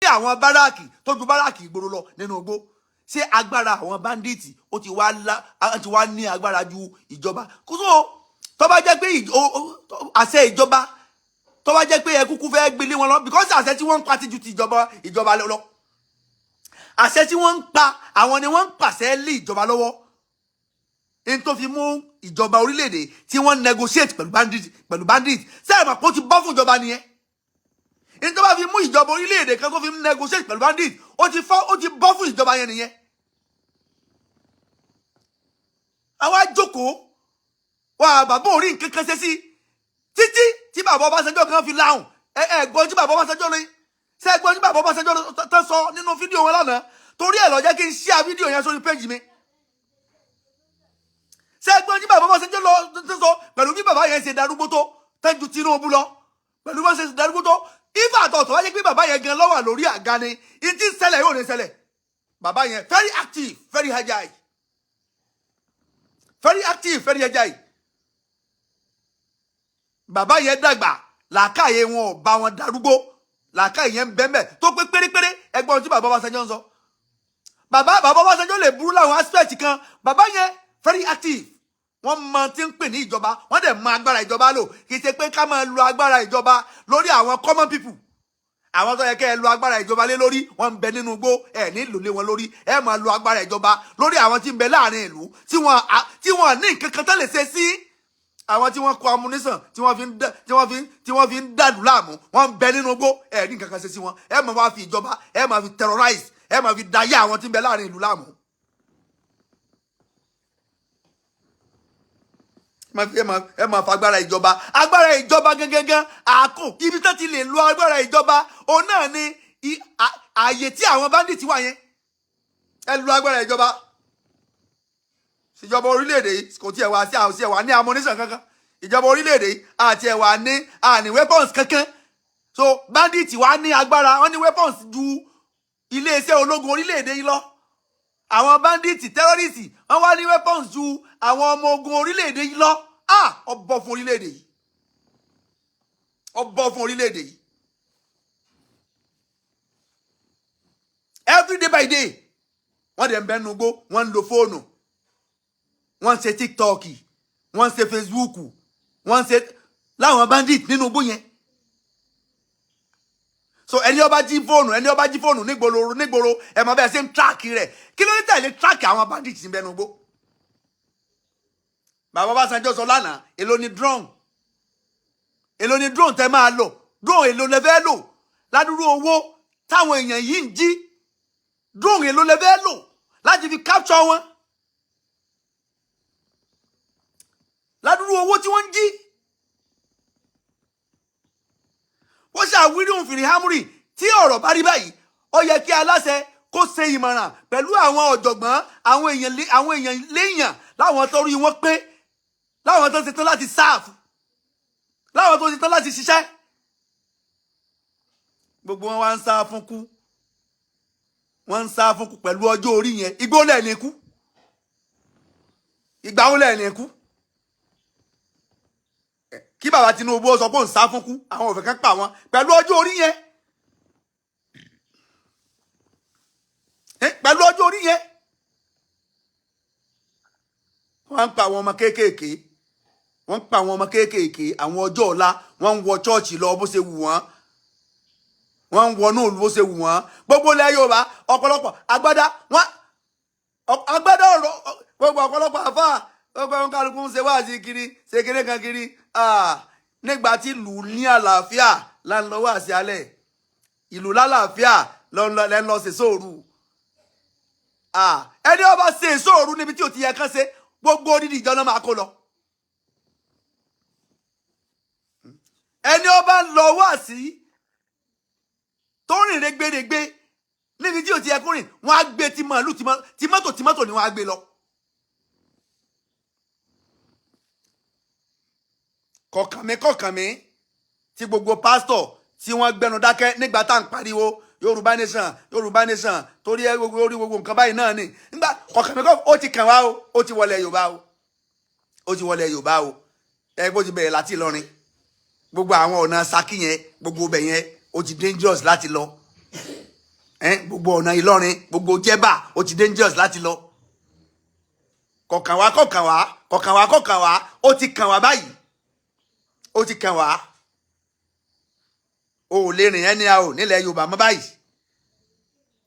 Àwọn báràkì tó ju báràkì ìgboro lọ nínú igbó, ṣé agbára àwọn bandits ó ti wá lá, á ti wá ní agbára ju ìjọba kó tó bá jẹ́ pé àṣẹ ìjọba, tó bá jẹ́ pé ẹ kúkú fẹ́ gbélé wọn lọ, because àṣẹ tí wọ́n ń pa ti ju ti ìjọba lọ. Àṣẹ tí wọ́n ń pa, àwọn ni wọ́n ń pàṣẹ lé ìjọba lọ́wọ́ ní tó fi mú ìjọba orílẹ̀-èdè tí wọ́n negotiate pẹ̀lú bandit. Sẹ́yìn mọ̀ pé ó ti bọ́ fún ìjọba nìyẹn? Ní tó bá fi mú ìjọba orílẹ̀-èdè kan tó fi negotiate pẹ̀lú bandit, ó ti fọ́, ó ti bọ́ fún ìjọba yẹn nìyẹn. Àwa jókòó wà, bàbá ò rí nǹkan kan ṣe sí títí tí bàbá Ọbásanjọ́ kan fi láhùn. Ẹ ẹ gbọ́n tí bàbá Ọbásanjọ́ lóyún ṣé ẹ gbọ́n tí bàbá Ọbásanjọ́ tó sọ nínú fídíò wọn lánàá? Torí ẹ̀ ló jẹ́ kí n share fídíò yẹn sórí péjì mi. Ṣé ẹ gbọ́n tí bàbá Ọbásanjọ́ lọ tó sọ pẹ̀lú bí bàbá yẹn ṣe darúgbó tó tẹ́jú Tinubu lọ, pẹ̀lú bí wọ́n ṣe darúgbó tó? Ifá àtọ̀tọ̀ wáyé pé bàbá yẹn gan ló wà lórí àga ni, ìtí ṣẹlẹ̀ yóò ní ṣẹlẹ̀. Bàbá yẹn very active, very agile, very active, very agile. Bàbá yẹn dàgbà, làákàyè wọn ò bá wọn darúgbó, làákàyè yẹn ń bẹ́ẹ̀ tó pé pérépéré. Ẹgbọ́n tí bàbá Ọbásanjọ́ ń sọ. Bàbá Ọbásanjọ́ lè burú láwọn aspect kan, bàbá yẹn very active. Wọ́n mọ tí ń pè ní ìjọba, wọ́n dẹ̀ mọ agbára ìjọba lò. Kì í ṣe pé ká máa lo agbára ìjọba lórí àwọn common people. Àwọn tó yẹ kẹ́ ẹ lo agbára ìjọba lé lórí, wọ́n ń bẹ nínú igbó, ẹ ní lò lé wọn lórí. Ẹ máa lo agbára ìjọba lórí àwọn tí ń bẹ láàrin ìlú tí wọ́n ní nǹkan kan tó lè ṣe sí. Àwọn tí wọ́n kó ammunition tí wọ́n fi ń dàlú láàmú, wọ́n ń bẹ nínú igbó, ẹ ní nǹkan kan ṣe sí wọn. Ẹ máa wá fi ìjọba, ẹ máa fi terrorize, ẹ máa fi dayé àwọn tí ń bẹ láàrin ìlú láàmú. Ẹ máa fagbára ìjọba, agbára ìjọba gangan àkó ibi tó ti lè lo agbára ìjọba, òun náà ni ààyè tí àwọn bandits wà yẹn. Ẹ lo agbára ìjọba. Ìjọba orílẹ̀-èdè yìí kò tiẹ̀ wá sí àwọn sí ẹ̀ wá ní ammunition kankan. Ìjọba orílẹ̀-èdè yìí àti ẹ̀ wá ní àní weapons kankan. So bandits wá ní agbára, wọ́n ní weapons ju iléeṣẹ́ ológun orílẹ̀-èdè yìí lọ. Àwọn bandits, terrorists, wọ́n wá ní weapons ju àwọn ọmọ ogun orílẹ̀-èdè yìí lọ. Ah, ọbọ̀ fún orílẹ̀-èdè yìí, ọbọ̀ fún orílẹ̀-èdè yìí. Every day by day, wọ́n dẹ̀ ń bẹ́nu gbó, wọ́n ń lo fóònù, wọ́n ń ṣe TikTok, wọ́n ń ṣe Facebook, wọ́n ń ṣe láwọn bandit nínú igbó yẹn. So ẹni ó bá jí fóònù, ẹni ó bá jí fóònù nígboro, ẹ mọ bẹ́ẹ̀ ṣe ń track rẹ̀. Kí ló ní tẹ̀lé track àwọn bandit ní bẹ́nu igbó? Bàbá Ọbásanjọ́ sọ lánàá, èló ni drone? Èló ni drone tẹ máa lò? Drone èló lẹ fẹ́ lò ládùúrú owó táwọn èèyàn yìí ń jí? Drone èló lẹ fẹ́ lò láti fi capture wọn ládùúrú owó tí wọ́n ń jí? Wọ́n ṣàwírí òun fìrí hámúrì. Tí ọ̀rọ̀ bá rí báyìí, ó yẹ kí aláṣẹ kó ṣe ìmọ̀ràn pẹ̀lú àwọn ọ̀jọ̀gbọ́n, àwọn èèyàn léèyàn, láwọn tó rí wọn pé, láwọn tó ṣetán láti sáàfù, láwọn tó ṣetán láti ṣiṣẹ́. Gbogbo wọn wá ń sá fún kú, wọ́n ń sá fún kú pẹ̀lú ọjọ́ orí yẹn. Igbó lẹ́ẹ̀ni kú, ìgbà wo lẹ́ẹ̀ni kú? Kí bàbá Tinubu ó sọ pé òun sá fún kú, àwọn òfin kan pa wọn pẹ̀lú ọjọ́ orí yẹn, pẹ̀lú ọjọ́ orí yẹn, wọ́n ń pa àwọn ọmọ kéékèèké, wọ́n ń pa àwọn ọmọ kéékèèké, àwọn ọjọ́ ọ̀la. Wọ́n ń wọ chọ́ọ̀chì lọ bó ṣe wù wọ́n, wọ́n ń wọnú òlu bó ṣe wù wọ́n. Gbogbo ilẹ̀ Yorùbá, ọ̀pọ̀lọpọ̀ agbádá wọ́n agbádá ọ̀rọ̀, gbogbo ọ̀pọ̀lọpọ̀ àfáà, gbogbo àwọn kálukú ń ṣe wáàsí kiri, ṣe kéré kan kiri. Nígbà tí ìlú ní àlàáfíà là ń lọ wáàsí alẹ́. Ìlú lálàáfíà lẹ́ ń lọ ṣe sóòrù. Ẹni ó bá ṣe sóòrù níbi tí ò ti yẹ kán ṣe, gbogbo odidi ìjọ náà máa kó lọ. Ẹni ó bá ń lọ wáàsí tó rìn rẹ́gbẹ̀rẹ́gbẹ́ níbi tí ò ti yẹ kó rìn, wọ́n á gbé tí màálù, tí mọ́tò, tí mọ́tò ni wọ́n á gbé lọ. Kọ̀kàn mi, kọ̀kàn mi tí gbogbo pásítọ̀ tí wọ́n gbẹnu dákẹ́ nígbà tá à ń pariwo Yorùbá nation, Yorùbá nation, torí ẹ gbogbo orí gbogbo nǹkan báyìí náà ni nígbà. Kọ̀kàn mi kọ́, ó ti kàn wá o, ó ti wọlé Yorùbá o, ó ti wọlé Yorùbá o. Ẹ bó ti bẹ̀rẹ̀ láti Ìlọrin, gbogbo àwọn ọ̀nà Ṣakí yẹn, gbogbo ibẹ̀ yẹn, ó ti dangerous láti lọ. Gbogbo ọ̀nà Ìlọrin, gbogbo Jẹ́bà, ó ti dangerous láti lọ. Kọ̀kàn wá, kọ̀kàn wá, kọ̀kàn wá, kọ̀kàn wá, ó ti kàn wá báyìí, ó ti kàn wá. O ò lè rìn anyhow nílẹ̀ Yorùbá mọ́ báyìí.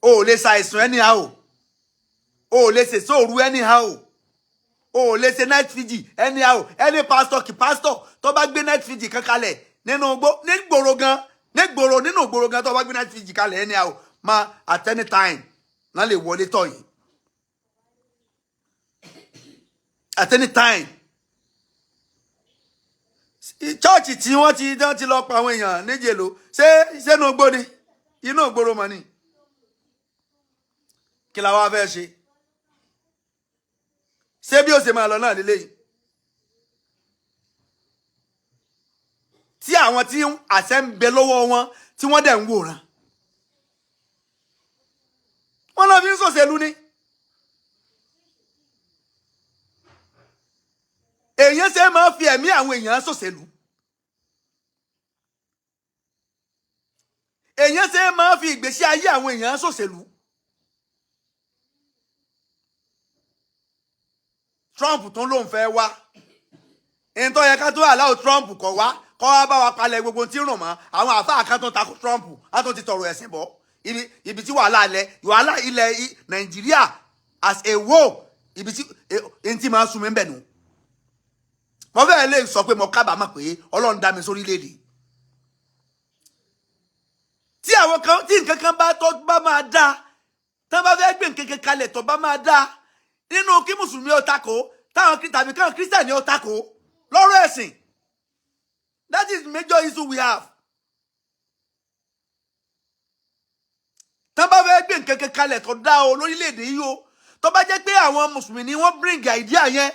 O ò lè ṣàìsùn anyhow, o ò lè ṣe sóòru anyhow, o ò lè ṣe night vigil anyhow. Any pastor kí pastor tó bá gbé night vigil kan kalẹ̀ nínú igbó, nígboro gan, nígboro, nínú ìgboro gan, tó bá gbé night vigil kalẹ̀ anyhow ma, at any time náà lè wọlé tọ̀ yìí, at any time. Church tí wọ́n ti dán ti lọ pa àwọn èèyàn níjèló, ṣé sẹ́nu igbó ni? Inú ìgboro mọ̀ ni. Kí la wá fẹ́ ṣe? Ṣé bí ó ṣe máa lọ náà lélẹ́yìí, tí àwọn tí àṣẹ ń bẹ lọ́wọ́ wọn, tí wọ́n dẹ̀ ń wòran, wọ́n náà fi ń ṣòṣèlú ni? Èèyàn ṣe máa fi ẹ̀mí àwọn èèyàn ṣòṣèlú? Èèyàn ṣe máa fi ìgbésí ayé àwọn èèyàn ṣòṣèlú? Trump tó lóun fẹ́ wá, ìtọ́ yẹ ká tó aláwọ̀ Trump kọ̀ wá, kọ́ wá bá wa palẹ̀ gbogbo tí ń rùn mọ́. Àwọn àfáà kan tó takò Trump á tó ti tọrọ ẹ̀sìn bọ̀. Ibi tí wàhálà ilẹ̀, wàhálà ilẹ̀ Nàìjíríà as a whole, ibi tí n ti máa sun mi ń bẹ̀ nù. Mo fẹ́ lè sọ pé mo kábàámọ̀ pé Ọlọ́run dá mi sórílẹ̀-èdè tí àwọn kan, tí nǹkan kan bá tó bá máa dáa, tán bá fẹ́ gbé nǹkan kan kalẹ̀ tó bá máa dáa, nínú kí mùsùlùmí ó takò táwọn tàbí káwọn kírísítẹ̀nì ó takò lọ́rọ̀ ẹ̀sìn. That is major issue we have. Tán bá fẹ́ gbé nǹkan kan kalẹ̀ tó dáa o lórílẹ̀‐èdè yìí o, tó bá jẹ́ pé àwọn mùsùlùmí ni wọ́n bring idea yẹn,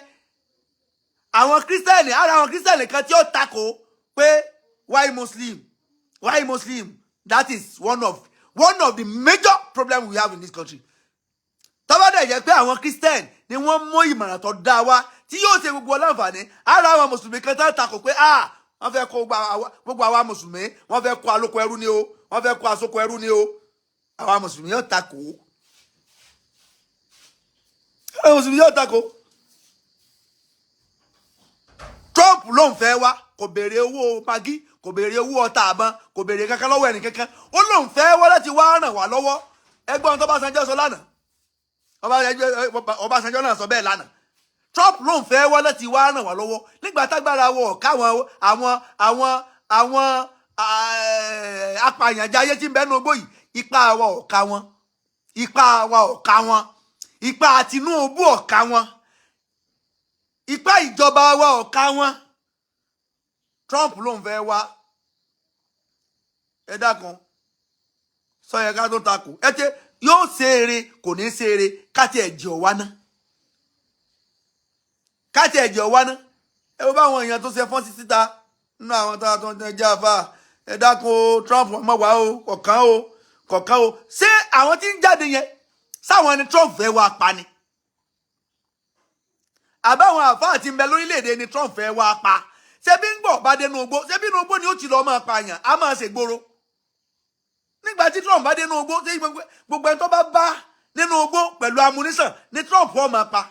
àwọn kírísítẹ̀nì, ara àwọn kírísítẹ̀nì kan tí ó takò pé why Muslim, why Muslim? That is one of the major problems we have in this country. Tó bá dẹ̀ jẹ́ pé àwọn christian ni wọ́n mú ìmọ̀ràn tó dáa wá tí yóò ṣe gbogbo ọlọ́nfààní, ara àwọn mùsùlùmí kan tó takò pé ah, wọ́n fẹ́ kó gbogbo àwa mùsùlùmí, wọ́n fẹ́ kó alóko ẹrú ni o, wọ́n fẹ́ kó asóko ẹrú ni o. Àwa mùsùlùmí yóò takò, àwọn mùsùlùmí yóò takò. Trump ló ń fẹ́ wá, kò béèrè owó magi, kò béèrè owó ọta àbọn, kò béèrè kankan lọ́wọ́ ẹnì kankan. Ó lóun fẹ́ wá láti wá ràn wá lọ́wọ́. Ẹgbọ́n tó Ọbásanjọ́ sọ lánàá, Ọbásanjọ́ náà sọ bẹ́ẹ̀ lánàá. Trump ló ń fẹ́ wá láti wá ràn wá lọ́wọ́ nígbà tágbára wọ káwọn àwọn apàyànjáyé tí ń bẹ́nu ogbó yìí. Ipa wa ò ká wọn, ipa wa ò ká wọn, ipa Tinubu ò ká wọn, ipa ìjọba wa ò ká wọn. Trump ló ń fẹ́ wá. Ẹ dákun, sọ yẹ ká tó takò ẹ tẹ yóò ṣe eré, kò ní ṣe eré. Káti ẹ̀jẹ̀ ọ̀wá ná, káti ẹ̀jẹ̀ ọ̀wá ná. Ẹ wo báwọn èèyàn tó ṣe fọ́n sí síta nínú àwọn tó tó ń jẹ́ àfa. Ẹ dákun o, Trump ọmọ wa o, kọ̀ọ̀kan o, kọ̀ọ̀kan o. Ṣé àwọn tí ń jáde yẹn, sáwọn ni Trump fẹ́ wá pa ni, àbáwọn àfáà tí ń bẹ lórílẹ̀‐èdè ni Trump fẹ́ wá pa? Ṣé bí ń gbọ̀ bá dénú ogbó, ṣé bí inú ogbó ni ó ti lọ́ọ́ máa pààyàn, á máa ṣègboro? Nígbà tí Trump bá dénú ogbó, ṣé gbogbo ẹni tó bá bá nínú ogbó pẹ̀lú amúnísàn ni Trump ó máa pa?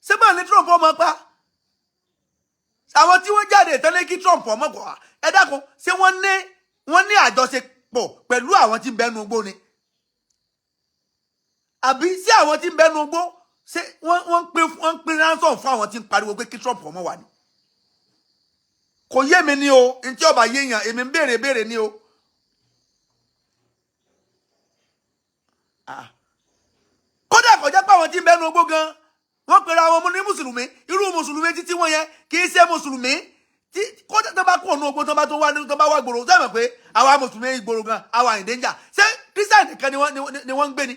Ṣé báà ni Trump ó máa pa? Àwọn tí wọ́n jáde tẹ́lẹ̀ kí Trump ọmọ kọ̀ wá, ẹ dákun, ṣé wọ́n ní àjọṣepọ̀ pẹ̀lú àwọn tí ń bẹnu ogbó ni? Àbí sí àwọn tí ń bẹnu ogbó, ṣé wọ́n ń pín ransom fún àwọn tí ń pariwo pé kí Trump ọmọ wà ní? Kò yé mi ní o. Ntí ọba yéèyàn, èmi ń béèrè béèrè ní o. Kódà kò jẹ́ pé àwọn tí ń bẹnu ogbó gan wọ́n pera àwọn ọmọ ní mùsùlùmí. Irú mùsùlùmí títí wọ́n yẹn kì í ṣe mùsùlùmí tí kódà tó bá kú ọ̀nà ogbó, tó bá tó wá, tó bá wá gbòòrò, sẹ́wọ̀n pé àwa mùsùlùmí ìgboro gan àwa in danger. Ṣé kírísítànì nìkan ni wọ́n ń gbé ni?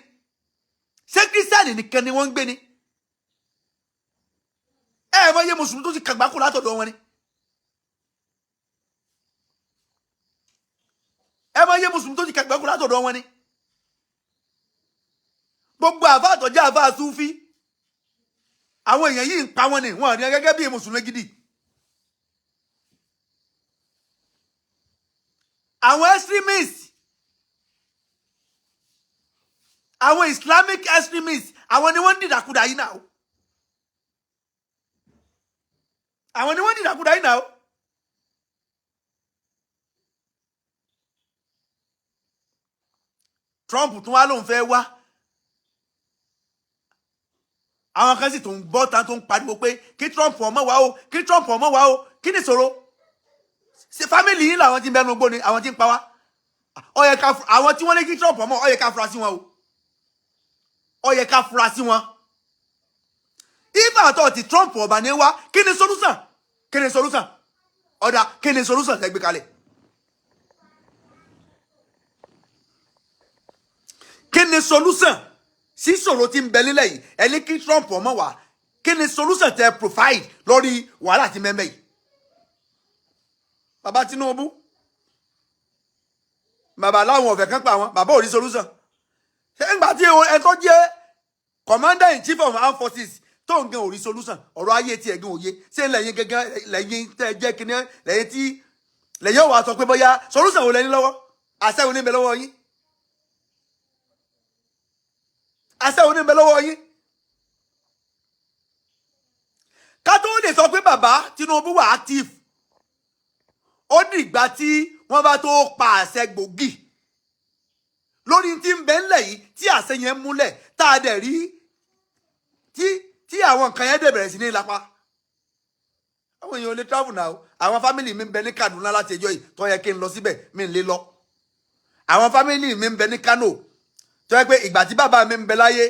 Ṣé kírísítànì nìkan ni wọ́n ń gbé ni? Ẹ mọ iye mùsùlùmí tó ti kàgbákò látọ̀dọ̀ wọn ni. Ẹ mọ iye mùsùlùmí tó ti kàgbákò látọ̀dọ̀ wọn ni. Gbogbo àfa àtọ̀jẹ́ àfa àsúfí, àwọn èèyàn yìí ń pa wọn ni, wọn rí gẹ́gẹ́ bí mùsùlùmí gidi. Àwọn extremists, àwọn Islamic extremists, àwọn ni wọ́n ń dìdàkudà yìí náà. Àwọn ni wọ́n ń dìdàkudà yìí náà. Trump tún wá lóun fẹ́ wá. Àwọn kan sì tún ń bọ́ ta tó ń pariwo pé kí Trump ọmọ wá o, kí Trump ọmọ wá o. Kí ni ìṣòro? Ṣe family yín làwọn tí ń bẹnu gbó ni àwọn tí ń pa wá? Ó yẹ ká àwọn tí wọ́n ní kí Trump ọmọ, ó yẹ ká fura sí wọn o, ó yẹ ká fura sí wọn. If àtọ̀ tí Trump ọba ní wá, kí ni solution? Kí ni solution? Ọ̀dà, kí ni solution tẹ́ gbé kalẹ̀? Kí ni solution sí ìṣòro tí ń bẹ nílẹ̀ yìí? Ẹ ní kí Trump ọmọ wá, kí ni solution tẹ́ provide lórí wàhálà tí mẹ́mẹ́ yìí? Bàbá Tinubu, bàbá láwọn ọ̀fẹ́ kan pa àwọn bàbá ò rí solution. Ṣé ńgbà tí ẹ tó jẹ́ commander in chief of armed forces tó ń gan ò rí solution, ọ̀rọ̀ ayé tiẹ̀ gan òye, ṣé lẹ́yìn gangan, lẹ́yìn tẹ́ jẹ́ kíní, lẹ́yìn tí lẹ́yìn wàá sọ pé bóyá solution wo lẹ́yìn lọ́wọ́? Àṣẹ wo ní bẹ lọ́wọ́ yín? Àṣẹ wo ní bẹ lọ́wọ́ yín? Ká tó lè sọ pé bàbá Tinubu wà active, ó dìgbà tí wọ́n bá tó pa àṣẹ gbòógì lórí tí ń bẹ ńlẹ̀ yìí, tí àṣẹ yẹn múlẹ̀, tá a dẹ̀ rí tí àwọn nǹkan yẹn dẹ̀ bẹ̀rẹ̀ sí ní lápá. Àwọn èèyàn ò lè travel now. Àwọn family mi ń bẹ ní Kaduna láti ẹjọ́ yìí tó yẹ kí n lọ síbẹ̀, mi ń lè lọ. Àwọn family mi ń bẹ ní Kano tó yẹ pé ìgbà tí bàbá mi ń bẹ láyé,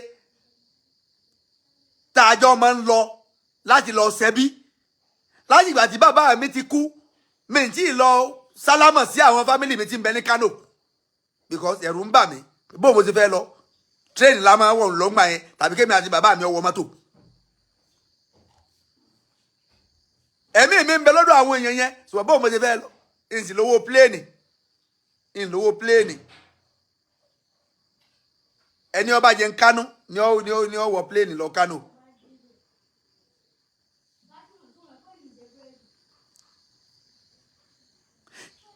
tá a jọ máa ń lọ láti lọ ṣẹbí. Láti ìgbà tí bàbá mi ti kú, mi tí ì lọ sálámà sí àwọn family mi tí ń bẹ ní Kano, because ẹ̀rù ń bà mí. Bó mo ti fẹ́ lọ, train la máa wọ̀ lọ́gbà yẹn, tàbí kémi àti bàbá mi ọwọ́ mọ́tò. Ẹ̀mí mi ń bẹ lọ́dọ̀ àwọn èèyàn yẹn, ṣùgbọ́n bó mo ti fẹ́ lọ, n sì lówó pléènì, n lówó pléènì. Ẹni ó bá jẹ ń Kánò ni ó wọ pléènì lọ Kánò.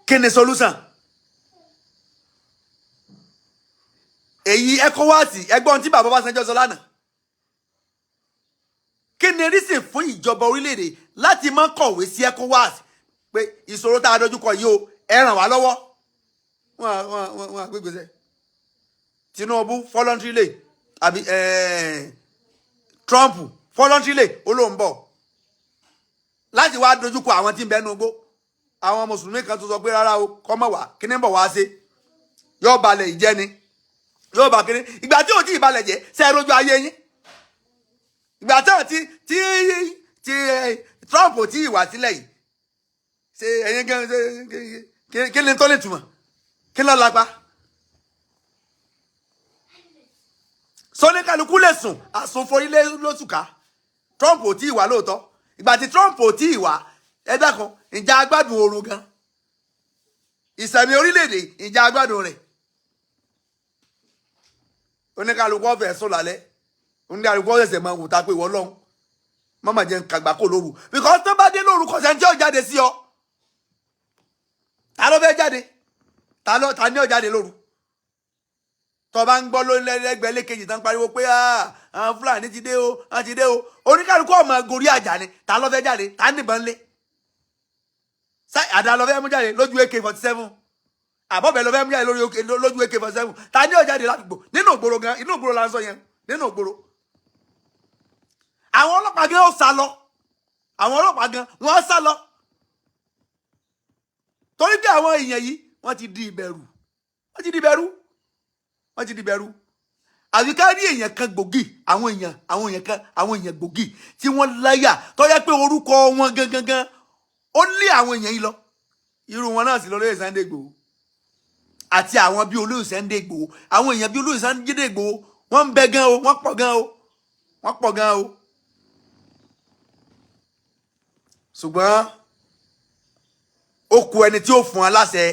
Kí ni solution? Èyí ECOWAS, ẹgbọ́n tí bàbá Ọbásanjọ́ sọ lánàá. Kí ni reason fún ìjọba orílẹ̀-èdè láti má kọ̀wé sí ECOWAS pé ìṣòro tá a dojúkọ yìí o, ẹ ràn wá lọ́wọ́? Wọ́n àgbégbèsè Tinubu voluntarily àbí Trump voluntarily ó ló ń bọ̀ láti wá dojúkọ àwọn tí ń bẹ nínú igbó. Àwọn mùsùlùmí kan tó sọ pé rárá o, kọ́ mọ̀ wá, kí ni ń bọ̀ wá ṣe? Yóò balẹ̀ ìjẹ́ ni, yóò bá kiri. Ìgbà tí ò tí ì balẹ̀ jẹ́, ṣe é rojú ayé yín? Ìgbà tí tí tí Trump ò tí ì wá sílẹ̀ yìí, ṣe ẹ̀yin gan ṣe kí ni tó lè túmọ̀? Kí ló lápá? Sọ́níkàlùkù lè sùn àsùnforí lóṣù ká. Trump ò tí ì wá lóòótọ́. Ìgbà tí Trump ò tí ì wá, ẹ dákun, ìjà agbádùn oorun gan ìsẹ̀mí orílẹ̀-èdè, ìjà agbádùn rẹ̀. Oníkàlùkù ọ̀fẹ́ sùn lálẹ́, oníkàlùkù ọ̀sẹ̀sẹ̀ máa wò ta pé ìwọ lọ́hùn mọ́mọ́ jẹ́ kàgbá kò lóru, because tó bá dé lóru, kọ̀sẹ̀ tí ó jáde sí ọ. Ta ló fẹ́ jáde? Ta ló ta ní ó jáde lóru? Tó bá ń gbọ́ lẹ́gbẹ̀ẹ́ lẹ́kejì tán pariwo pé àwọn Fúlàní ti dé o, wọ́n ti dé o, oníkàlùkù ọmọ gorí àjà ni. Ta ló fẹ́ jáde? Ta níbọn lé? Àdá ló fẹ́ mú jáde lójú AK-47? Àbọ̀bẹ̀ ló fẹ́ mú jáde lójú AK-47? Ta ní ó jáde ládùúgbò nínú ògbóró gan? Inú ògbóró la ń sọ yẹn, nínú ògbóró. Àwọn ọlọ́pàá gan ó sá lọ. Àwọn ọlọ́pàá gan wọ́n sá lọ, torí pé àwọn èèyàn yìí wọ́n ti di ìbẹ̀rù, wọ́n ti di ìbẹ̀rù, wọ́n ti di ìbẹ̀rù. Àbí ká rí èèyàn kan gbòógì, àwọn èèyàn kan, àwọn èèyàn gbòógì tí wọ́n láyà, tó yẹ pé orúkọ wọn gangan gan ó lé àwọn èèyàn yìí lọ. Irú wọn náà sì lọ lóye Sunday Igboho àti àwọn bíi olóyè Sunday Igboho. Àwọn èèyàn bíi olóyè Sunday Igboho, wọ́n ń bẹ gan o, wọ́n pọ̀ gan o, wọ́n pọ̀ gan o. Ṣùgbọ́n ó kù ẹni tí ó fún wa láṣẹ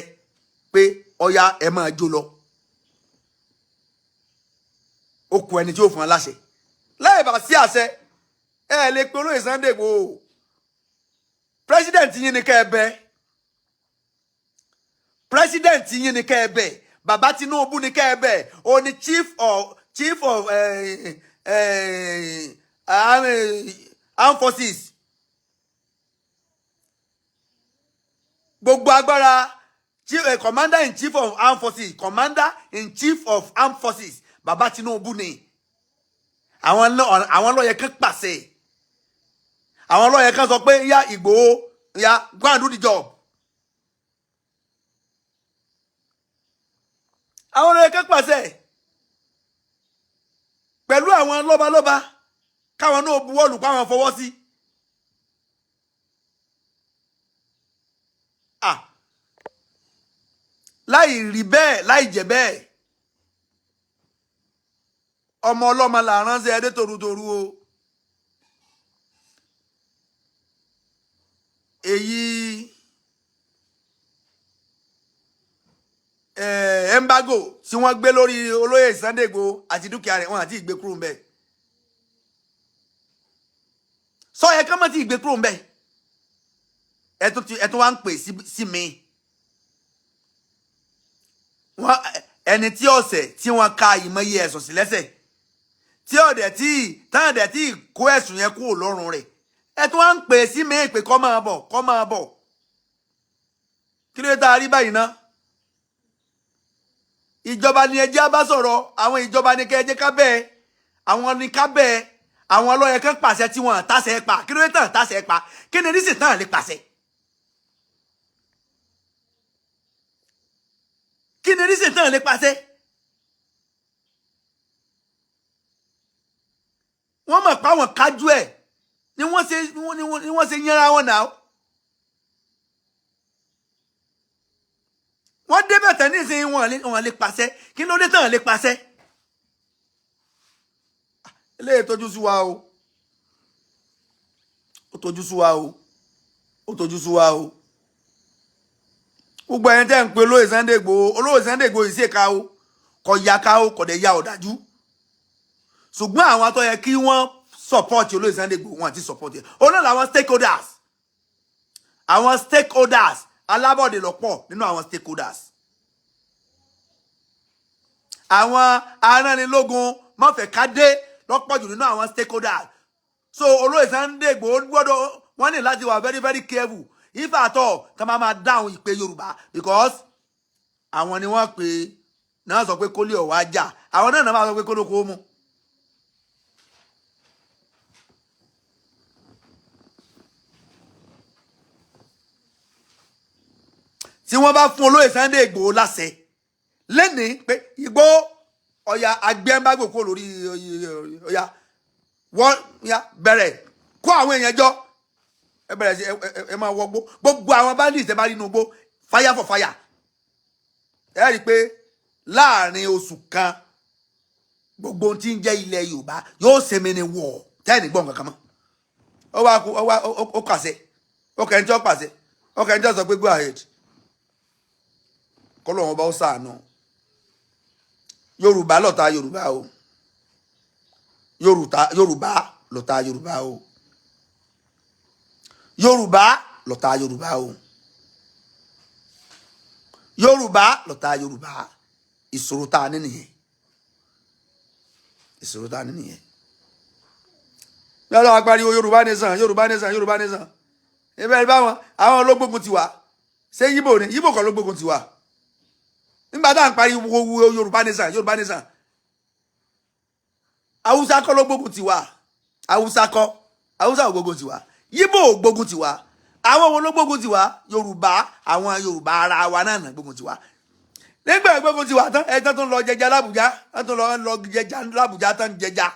pé ọya, ẹ máa jó lọ. Ó kù ẹni tí ó fún wa láṣẹ. Láì bá sí àṣẹ, ẹ lè pe olóyè Sunday Igboho. President yín ni kẹ́ ẹ bẹ̀. President yín ni kẹ́ ẹ bẹ̀, bàbá Tinubu ni kẹ́ ẹ bẹ̀. Ó ní chief of armed forces, gbogbo agbára, commander in chief of armed forces, commander in chief of armed forces, bàbá Tinubu ni. Àwọn ló yẹ kán pàṣẹ, àwọn ló yẹ kán sọ pé, "Yá Ìgbòho, yá, go and do the job." Àwọn ló yẹ kán pàṣẹ pẹ̀lú àwọn lọ́balọ́ba, káwọn náà buwọ́lù káwọn fọwọ́ sí. Ah, láì rí bẹ́ẹ̀, láì jẹ́ bẹ́ẹ̀, ọmọ ọlọ́mọ là ránṣẹ́ ẹdẹ torutoru o. Èyí embargo tí wọ́n gbé lórí olóyè Sunday Igboho àti dúkìá rẹ̀, wọ́n àti ìgbé kúrò ńbẹ̀. Sọ yẹ ká má ti ìgbé kúrò ńbẹ̀. Ẹ tún wá ń pè sí mi. Wọ́n ẹni tí ọ̀sẹ̀ tí wọ́n ka ìmọ̀ye ẹ̀sùn sí lẹ́sẹ̀, tí ọ̀dẹ̀ tí táwọn ọ̀dẹ̀ tí kó ẹ̀sùn yẹn kúrò lọ́rùn rẹ̀, ẹ tún wá ń pè sí mi pé kó máa bọ̀, kó máa bọ̀. Kí ló dé tá a rí báyìí ná? Ìjọba ni ẹ jẹ́ á bá sọ̀rọ̀. Àwọn ìjọba ni kẹ́ ẹ jẹ́ ká bẹ́ẹ̀, àwọn ni ká bẹ́ẹ̀. Àwọn ọlọ́yẹ kan pàṣẹ tí wọ́n tàṣẹ pa. Kí ló dé tàn tàṣẹ pa? Kí ni rísì tàn lè pàṣẹ? Kí ni rísì tàn lè pàṣẹ? Wọ́n mọ̀ pé àwọn kájú ẹ̀ ni wọ́n ṣe ni wọ́n ṣe yẹra wọn náà. Wọ́n débẹ̀ tán nísìnyí, wọ́n lè pàṣẹ. Kí ló dé tán lè pàṣẹ? Eléyìí tójú sú wa o, ó tójú sú wa o, ó tójú sú wa o. Gbogbo ẹni tẹ́ ń pe olóyè Sunday Igboho, olóyè Sunday Igboho yìí ṣèkà o, kò ya ká o, kò dẹ̀ ya ọ̀dájú. Ṣùgbọ́n àwọn tó yẹ kí wọ́n support olóyè Sunday Igboho, wọn àti support yẹ ó náà làwọn stakeholders. Àwọn stakeholders alábọ̀dé lọ́pọ̀ nínú àwọn stakeholders. Àwọn aránilógun mọ̀fẹ́kádé lọ́pọ̀ jù nínú àwọn stakeholders. So olóyè Sunday Igboho gbọ́dọ̀, wọ́n ní láti wà very very careful, if at all, ká máa máa dáhùn ìpè Yorùbá, because àwọn ni wọ́n pè náà sọ pé kólé ọ̀wá jà, àwọn náà náà máa sọ pé kólókó mú. Tí wọ́n bá fún olóyè Sunday Igboho láṣẹ lẹ́nìí pé Igboho, ọ̀yà agbẹ́ńbágbò kúrò lórí, ọ̀yà wọ́n ya bẹ̀rẹ̀ kó àwọn èèyàn jọ, ẹ bẹ̀rẹ̀ sí ẹ máa wọgbó, gbogbo àwọn bandits ẹ bá rí inú igbó, fire for fire, ẹ rí i pé láàrin oṣù kan, gbogbo ohun tí ń jẹ́ ilẹ̀ Yorùbá yóò ṣe mí ni wọ̀ tẹ́ẹ̀nì gbọ́n kankan mọ́. Ó wá kú, ó wá ó kàṣẹ, ó kẹ́ni tí ó pàṣẹ, ó kẹ́ni tí ó sọ pé go ahead. Kọ́lọ́ wọn bá ó sàánú. Yorùbá lọ̀tá Yorùbá o, Yorùbá, Yorùbá lọ̀tá Yorùbá o, Yorùbá lọ̀tá Yorùbá o, Yorùbá lọ̀tá Yorùbá. Ìṣòro tá a ní nìyẹn, ìṣòro tá a ní nìyẹn. Lọ́dọ̀ apariwo Yorùbá nation, Yorùbá nation, Yorùbá nation, ibẹ̀ báwọn àwọn ológbógun ti wà. Ṣé Yíbò ni? Yíbò kan ló gbógun ti wà nígbà tá à ń pariwo Yorùbá nation, Yorùbá nation. Haúsá kọ́ ló gbógun ti wà, Haúsá kọ́, Haúsá ò gbógun ti wà, Yíbò ò gbógun ti wà. Àwọn wo ló gbógun ti wà? Yorùbá, àwọn Yorùbá ara wa náà nà gbógun ti wà. Nígbà gbógun ti wà tán, ẹjọ́ tó ń lọ jẹja l'Ábùjá, wọ́n tó lọ jẹja l'Ábùjá tán, jẹja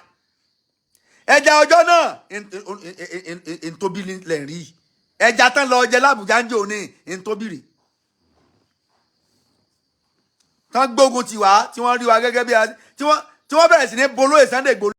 ẹja ọjọ́ náà ntóbi lẹ̀ rí ẹja tán lọ jẹ l'Ábùjá ń jò ní ntóbi rè tán gbógun ti wá, tí wọ́n rí wa gẹ́gẹ́ bí tí wọ́n bẹ̀rẹ̀ sí ní bolóyè Sunday Igboho.